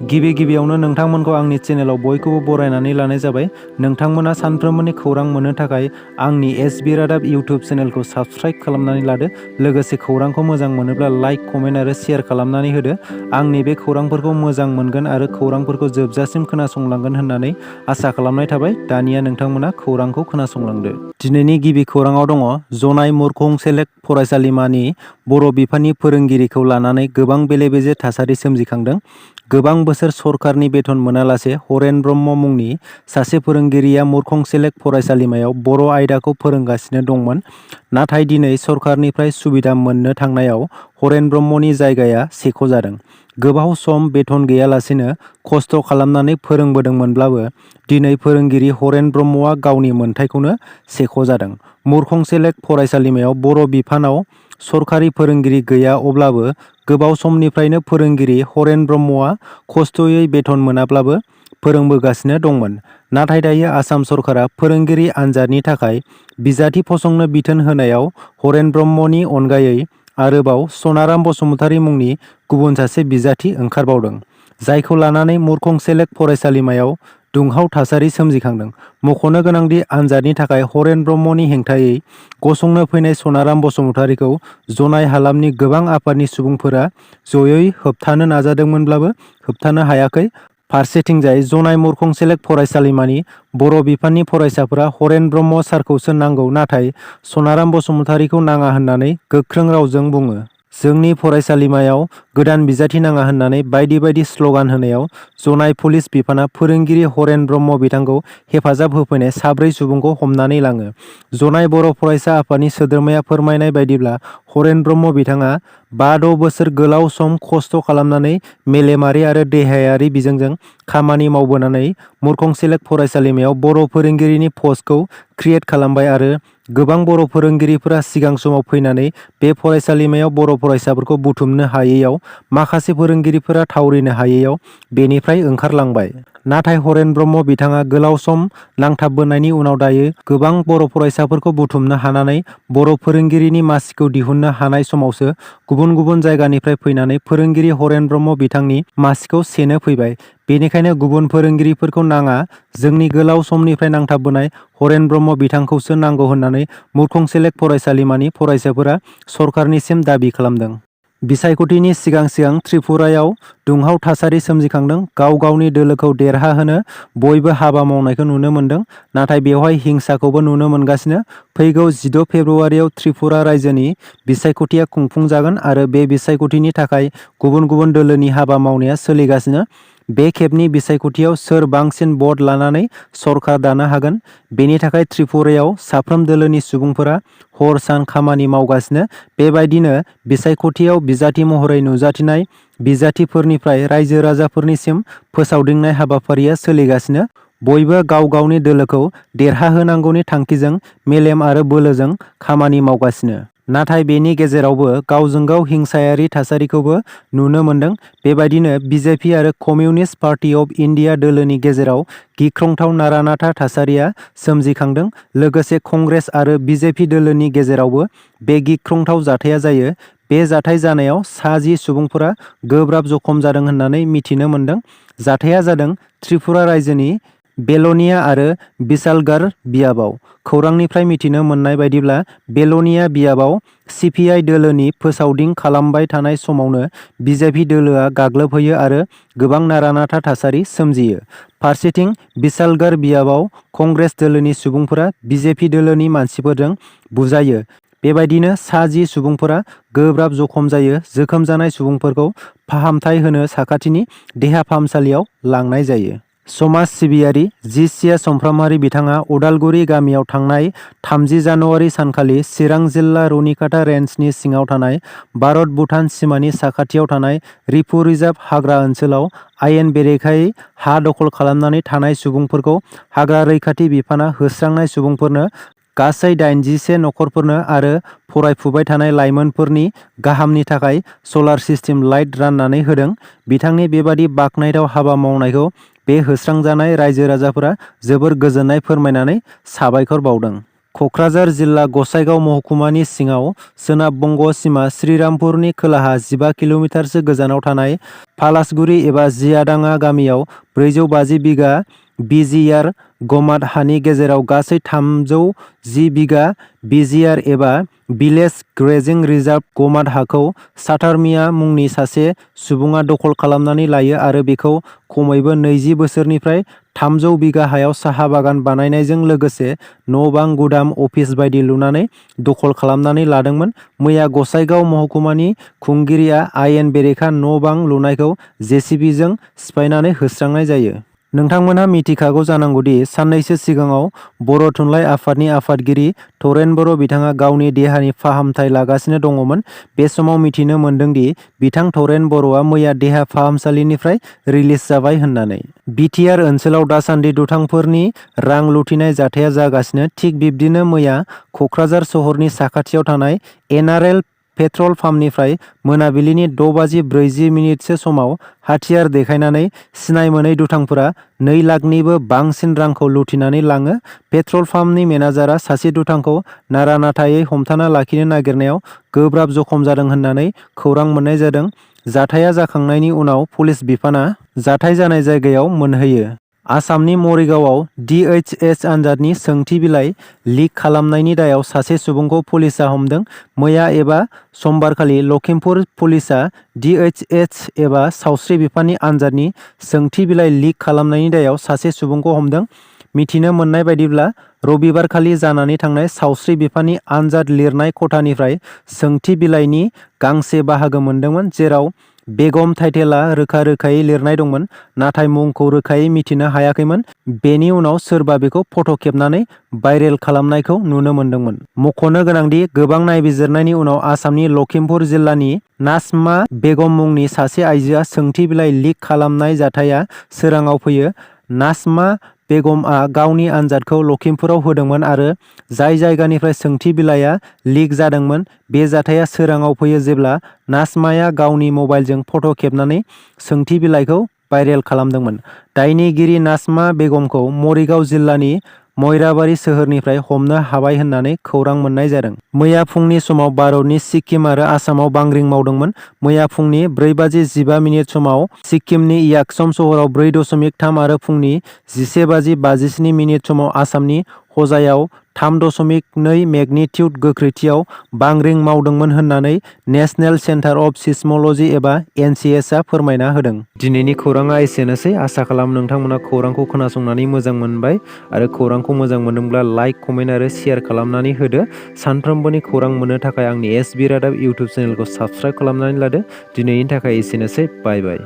गिबियावनो नोंथांमोनखौ आंनि चेनेलाव बयखौबो बरायनानै लानाय जाबाय। नोंथांमोना सानफ्रोमबोनि खौरां मोननो थाखाय आंनि एसबि रादाब इउटिउब चेनेलखौ साबस्क्राइब खालामनानै लादो। लोगोसे खौरांखौ मोजां मोनोब्ला लाइक, कमेन्ट आरो शेयार खालामनानै होदो। आंनि बे खौरांफोरखौ मोजां मोनगोन आरो खौरांफोरखौ जोबजासिम खोनासंलांगोन होननानै आसा खालामनाय थाबाय। दानिया नोंथांमोना खौरांखौ खोनासंलांदो। दिनैनि गिबि खौराङाव दङ जनाय मुरखं सेलेक्ट फरायसालिमानि बर' बिफाननि फोरोंगिरिखौ लानानै गोबां बेले-बेजे थासारि सोमजिखांदों। गोबां बोसोर सरकारनि बेथन मोनालासे हरेन ब्रह्म मुंनि सासे फोरोंगिरिया मुरखं सेलेक्ट फरायसालिमायाव बर' आयदाखौ फोरोंगासिनो दंमोन। नाथाय दिनै सरकारनिफ्राय सुबिदा मोननो थांनायाव हरेन ब्रह्मनि जायगाया सेख' जादों। गोबाव सम बेथन गैयालासेनो खस्थ' खालामनानै फोरोंबोदोंमोनब्लाबो दिनै फोरोंगिरि हरेन ब्रह्मआ गावनि मोनथायखौनो सेख' जादों। मुरखं सेलेक्ट फरायसालिमायाव बर' बिफानाव सरखारि फोरोंगिरि गैया, अब्लाबो गोबाव समनिफ्रायनो फोरोंगिरि हरेन ब्रह्मआ खस्थ'यै बेथन मोनाब्लाबो फोरोंबोगासिनो दंमोन। नाथाय दायो आसाम सरकारा फोरोंगिरि आनजादनि थाखाय बिजाथि फसंनो बिथोन होनायाव हरेन ब्रह्मनि अनगायै आरोबाव सनाराम बसुमतारी मुंनि गुबुन सासे बिजाथि ओंखारबावदों। जायखौ लानानै मुरखं सेलेक्ट फरायसालिमायाव दुंहाव थासारि सोमजिखांदों। मख'नो गोनांदि आनजादनि थाखाय हरेन ब्रह्मनि हेंथायै गसंनो फैनाय सनाराम बसुमतारीखौ जनाय हालामनि गोबां आफादनि सुबुंफोरा जयै होबथानो नाजादोंमोनब्लाबो होबथानो हायाखै। फारसेथिंजाय जनाय मुरखं सेलेक्ट फरायसालिमानि बर' बिफाननि फरायसाफोरा हरेन ब्रह्म सारखौसो नांगौ, नाथाय सनाराम बसुमतारीखौ नाङा होननानै गोख्रों रावजों बुङो। जोंनि फरायसालिमायाव गोदान बिजाथि नाङा होननानै बायदि स्लगान होनायाव जनाय पुलिस बिफाना फोरोंगिरि हरेन ब्रह्म बिथांखौ हेफाजाब होफैनाय 4 सुबुंखौ हमनानै लाङो। जनाय बर' फरायसा आफादनि सोद्रोमाया फोरमायनाय बायदिब्ला हरेन ब्रह्म बिथाङा 5-6 बोसोर गोलाव सम खस्थ' खालामनानै मेलेमारि आरो देहायारि बिजोंजों खामानि मावबोनानै मुरखं सेलेक्ट फरायसालिमायाव बर' फोरोंगिरिनि पस्टखौ क्रियेट खालामबाय आरो गोबां बर' फोरोंगिरिफोरा सिगां समाव फैनानै बे फरायसालिमायाव बर' फरायसाफोरखौ बुथुमनो हायैयाव, माखासे फोरोंगिरिफोरा थावरिनो हायैयाव बेनिफ्राय ओंखारलांबाय। नाथाय हरेन ब्रह्म बिथाङा गोलाव सम नांथाबबोनायनि उनाव दायो गोबां बर' फरायसाफोरखौ बुथुमनो हानानै बर' फोरोंगिरिनि मासिखौ दिहुननो हानाय समावसो गुबुन जायगानिफ्राय फैनानै फोरोंगिरि हरेन ब्रह्म बिथांनि मासिखौ सेनो फैबाय। बेनिखायनो गुबुन फोरोंगिरिफोरखौ नाङा, जोंनि गोलाव समनिफ्राय नांथाबबोनाय हरेन ब्रह्म बिथांखौसो नांगौ होननानै मुरखं सेलेक्ट फरायसालिमानि फरायसाफोरा सरकारनिसिम दाबि खालामदों। बिसायख'थिनि सिगां त्रिपुरायाव दुंहाव थासारि सोमजिखांदों। गावनि दोलोखौ देरहाहोनो बयबो हाबा मावनायखौ नुनो मोन्दों। नाथाय बेवहाय हिंसाखौबो नुनो मोनगासिनो। फैगौ 16 फेब्रुआरियाव त्रिपुरा रायजोनि बिसायख'थिया खुंफुंजागोन आरो बे बिसायख'थिनि थाखाय गुबुन दोलोनि हाबा मावनाया सोलिगासिनो। बे खेबनि बिसायख'थियाव सोर बांसिन भट लानानै सरकार दानो हागोन, बेनि थाखाय त्रिपुरायाव साफ्रोम दोलोनि सुबुंफोरा हर-सान खामानि मावगासिनो। बेबायदिनो बिसायख'थियाव बिजाथि महरै नुजाथिनाय बिजाथिफोरनिफ्राय रायजो राजाफोरनिसिम फोसावदिंनाय हाबाफारिया सोलिगासिनो। बयबो गावनि दोलोखौ देरहाहोनांगौनि थांखिजों मेलेम आरो बोलोजों खामानि मावगासिनो। नाथाय बेनि गेजेरावबो गावजों गाव हिंसायारि थासारिखौबो नुनो मोन्दों। बेबायदिनो बिजेपि आरो कमिउनिस्ट पार्टी अफ इन्डिया दोलोनि गेजेराव गिख्रंथाव नारा-नाथा थासारिया सोमजिखांदों। लोगोसे कंग्रेस आरो बिजेपि दोलोनि गेजेरावबो बे गिख्रंथाव जाथाया जायो। बे जाथाय जानायाव 10 सुबुंफोरा गोब्राब जखम जादों होननानै मिथिनो मोन्दों। जाथाया जादों त्रिपुरा रायजोनि बेलनिया आरो बिसालगार बियाबाव। खौरांनिफ्राय मिथिनो मोननाय बायदिब्ला बेलनिया बियाबाव सिपिआइ दोलोनि फोसावदिं खालामबाय थानाय समावनो बिजेपि दोलोआ गाग्लोबहैयो आरो गोबां नारा-नाथा थासारि सोमजियो। फारसेथिं बिसालगार बियाबाव कंग्रेस दोलोनि सुबुंफोरा बिजेपि दोलोनि मानसिफोरजों बुजायो। बेबायदिनो 10 सुबुंफोरा गोब्राब जखम जायो। जोखोम जानाय सुबुंफोरखौ फाहामथाय होनो साखाथिनि देहा फाहामसालियाव लांनाय जायो। समाज सिबियारि जिसिया समफ्रामारि बिथाङा उदालगुरि गामियाव थांनाय 30 जानुवारि सानखालि चिरां जिल्ला रुनिकाटा रेन्जनि सिङाव थानाय भारत-भुटान सिमानि साखाथियाव थानाय रिफु रिजार्भ हाग्रा ओनसोलाव आयेन बेरेखायै हा दखल खालामनानै थानाय सुबुंफोरखौ हाग्रा रैखाथि बिफाना होस्रांनाय सुबुंफोरनो गासै 81 नखरफोरनो आरो फरायफुबाय थानाय लाइमोनफोरनि गाहामनि थाखाय सलार सिस्टेम लाइट राननानै होदों। बिथांनि बेबादि बाखनायथाव हाबा मावनायखौ बे होस्रांजानाय रायजो राजाफोरा जोबोर गोजोननाय फोरमायनानै साबायखर बावदों। क'क्राझार जिल्ला गसाइगाव महकुमानि सिङाव सोनाब बंग सिमा श्रीरामपुरनि खोलाहा 15 किल'मिटारसो गोजानाव थानाय फालासगुरि एबा जियाडाङा गामियाव 450 बिगा बिजिआर गमाद हानि गेजेराव गासै 310 बिगा बिजिआर एबा भिलेज ग्रेजिं रिजार्भ गमाद हाखौ साथारमिया मुंनि सासे सुबुङा दखल खालामनानै लायो आरो बेखौ खमैबो 20 बोसोरनिफ्राय 300 बिगा हायाव साहा बागान बानायनायजों लोगोसे न'-बां, गुदाम, अफिस बायदि लुनानै दखल खालामनानै लादोंमोन। मैया गसाइगाव महकुमानि खुंगिरिया आयेन बेरेखा न'-बां लुनायखौ जेसिबिजों सिफायनानै होस्रांनाय जायो। नोंथांमोनहा मिथिखागौ जानांगौदि साननैसो सिगाङाव बर' थुनलाइ आफादनि आफादगिरि तरेन बर' बिथाङा गावनि देहानि फाहामथाय लागासिनो दङमोन। बे समाव मिथिनो मोन्दोंदि बिथां तरेन बर'आ मैया देहा फाहामसालिनिफ्राय रिलिज जाबाय होननानै। बिटिआर ओनसोलाव दासान्दि दुथांफोरनि रां लुथिनाय जाथाया जागासिनो। थिग बिब्दिनो मैया क'क्राझार सहरनि साखाथियाव थानाय एनआरएल पेट्रल पाम्पनिफ्राय मोनाबिलिनि 6:40 समाव हाथियार देखायनानै सिनाय मोनै दुथांफोरा 2 लाखनिबो बांसिन रांखौ लुथिनानै लाङो। पेट्रल पाम्पनि मेनेजारआ सासे दुथांखौ नारा-नाथायै हमथाना लाखिनो नागिरनायाव गोब्राब जखम जादों होननानै खौरां मोन्नाय जादों। जाथाया जाखांनायनि उनाव पुलिस बिफानआ जाथाय जानाय जायगायाव मोनहैयो। आसामनि मरिगावआव DHS आनजादनि सोंथि बिलाइ लिक खालामनायनि दायाव सासे सुबुंखौ पुलिसआ हमदों। मैया एबा समबारखालि लखिमपुर पुलिसआ DHS एबा सावस्रि बिफाननि आनजादनि सोंथि बिलाइ लिक खालामनायनि दायाव सासे सुबुंखौ हमदों। मिथिनो मोननाय बायदिब्ला रबिबारखालि जानानै थांनाय सावस्रि बिफाननि आनजाद लिरनाय खथानिफ्राय सोंथि बिलाइनि गांसे बाहागो मोनदोंमोन, जेराव बेगम टाइटेलआ रोखा-रोखायै लिरनाय दंमोन, नाथाय मुंखौ रोखायै मिथिनो हायाखैमोन। बेनि उनाव सोरबा बेखौ फट' खेबनानै भाइरेल खालामनायखौ नुनो मोन्दोंमोन। मख'नो गोनांदि गोबां नायबिजिरनायनि उनाव आसामनि लखिमपुर जिल्लानि नाजमा बेगम मुंनि सासे आइजोआ सोंथि बिलाइ लिक खालामनाय जाथाया सोराङाव फैयो। नाजमा बेगमआ गावनि आनजादखौ लखिमपुराव होदोंमोन आरो जाय जायगानिफ्राय सोंथि बिलाइआ लिक जादोंमोन बे जाथाया सोराङाव फैयो जेब्ला नाजमाया गावनि मबाइलजों फट' खेबनानै सोंथि बिलाइखौ भाइरेल खालामदोंमोन। दायनिगिरि नाजमा बेगमखौ मरिगाव जिल्लानि मयराबारि सोहोरनिफ्राय हमनो हाबाय होननानै खौरां मोन्नाय जादों। मैया फुंनि समाव भारतनि सिक्किम आरो आसामाव बांग्रिं मावदोंमोन। मैया फुंनि 4:10 समाव सिक्किमनि याकसम सहराव 4.3 आरो फुंनि 11:57 समाव आसामनि हजायाव 3.2 मेगनिटिउड गोख्रैथियाव बांग्रिं मावदोंमोन होननानै नेशनेल सेन्टार अफ सिस्म'ल'जि एबा NCS आ फोरमायना होदों। दिनैनि खौराङा एसेनोसै। आसा खालाम नोंथांमोना खौरांखौ खोनासंनानै मोजां मोनबाय आरो खौरांखौ मोजां मोनदोंब्ला लाइक, कमेन्ट आरो शेयार खालामनानै होदो। सानफ्रोमबोनि खौरां मोननो थाखाय आंनि SB रादाब इउटुब चेनेलखौ साबस्क्राइब खालामनानै लादो। दिनैनि थाखाय एसेनोसै। बाय बाय।